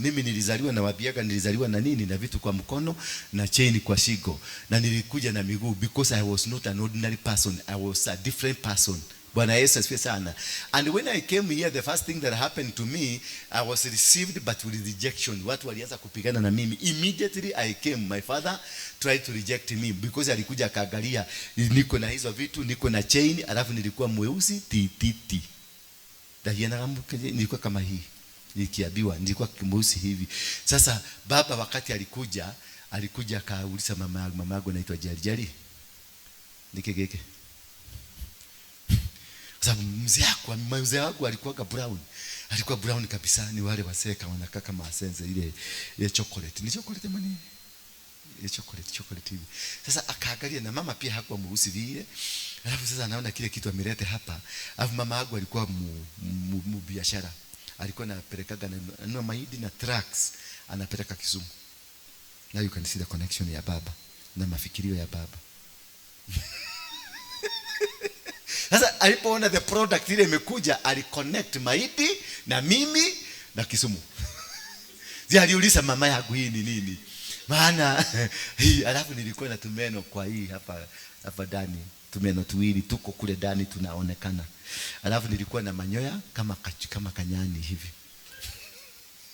Mimi nilizaliwa na wabiaga, nilizaliwa na nini, na vitu kwa mkono na chain kwa shingo, na nilikuja na miguu because I was not an ordinary person. I was a different person. Bwana Yesu asifiwe sana. And when I came here, the first thing that happened to me, I was received but with rejection. Watu walianza kupigana na mimi. Immediately I came, my father tried to reject me because alikuja akaangalia niko na hizo vitu, niko na chain, alafu nilikuwa mweusi ti ti ti. Dahiana nilikuwa kama hii. Nikiambiwa nilikuwa mweusi hivi. Sasa baba wakati alikuja, alikuja akauliza mama yangu, mama yangu anaitwa Jari Jari. Nikigeke. Kwa sababu mzee wangu alikuwa brown. Alikuwa brown kabisa, ni wale waseka wanakaa kama asenze ile ile chocolate. Ni chocolate mani? Ile chocolate, chocolate hivi. Sasa akaangalia na mama pia hakuwa mweusi vile. Alafu sasa anaona kile kitu ameleta hapa. Alafu mama yangu alikuwa mu biashara. Alikuwa anapelekaga na mahindi na trucks anapeleka Kisumu. Now you can see the connection ya baba na mafikirio ya baba. Sasa alipoona the product ile imekuja, aliconnect mahindi na mimi na Kisumu. Zi aliuliza mama yangu hii ni nini? Maana hii, alafu nilikuwa na tumeno kwa hii hapa hapa ndani, tumeno tuwili tuko kule ndani tunaonekana. Alafu nilikuwa na manyoya kama kanyani hivi.